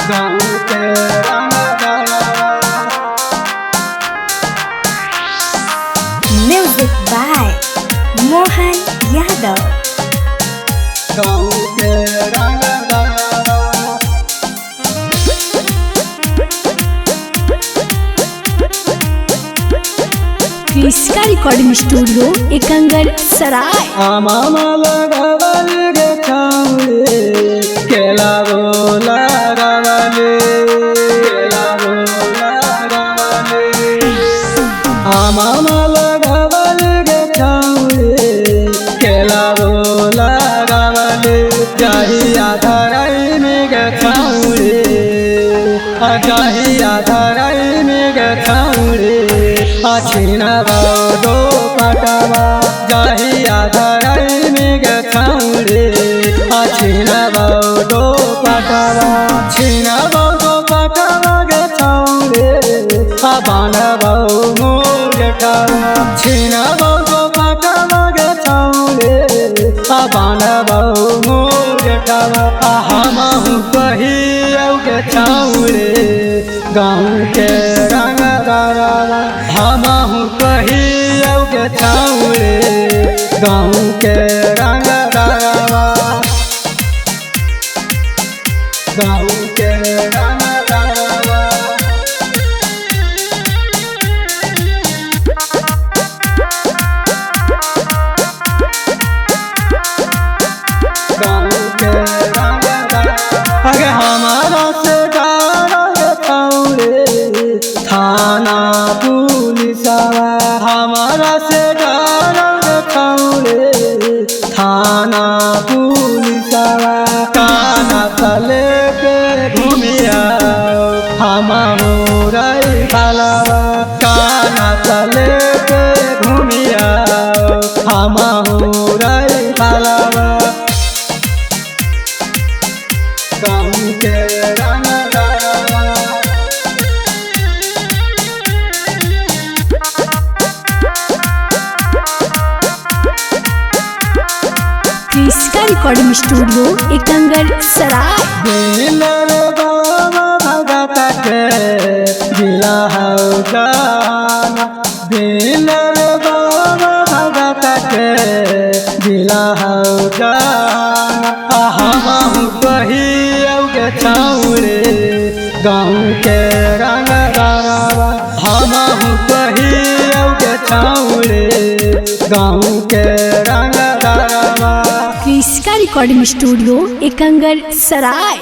गाँव के रंगदारवा। Music by Mohan Yadav. गाँव के रंगदारवा। कृष्णा रिकॉर्डिंग स्टूडियो एकंगर सराय। आमा लगावल गे छाउरे केला गो लगावले, केला गो लगावले। आमा लगावल गे छाउरे केला गो लगावले। जाहिया धराई में गे छाउरे, जाहिया धराई में गे छाउरे। अछिना दो पटवा जाहिया धराई में गे छाउरे। अछिना दो पटवा, छिना दो पटवा गे छाउरे। बानबौ मोरटावा, छिना दो पटवा गे छाउरे। बानबौ मोरटावा, हमहु कहियौ गे छाउरे गाँव के रंगदारवा। हमहु कहियौ गे छाउरे गाँव के रंगदारवा, गाँव के रंगदारवा। गाँव के रंगदारवा। अरे हमारा से डर छाउरे थाना पुलिसवा, हमारा से डर छाउरे थाना पुलिसवा। काना तले के घूमिया हमारा फलवा, काना तले के घूमिया हमारा फलवा। गाँव के रंगदारवा। कृष्णा रिकॉर्डिंग स्टूडियो एकंगर सराय। दिल रे बाबा भगत के जिला हौ जाना, दिल रे बाबा भगत के जिला हौ जाना। हमहु कहियौ गे छाउरे गाँव के रंगदारवा। हमहु कहियौ गे छाउरे गाँव के रंगदारवा। कृष्णा रिकॉर्डिंग स्टूडियो एकंगर सराय।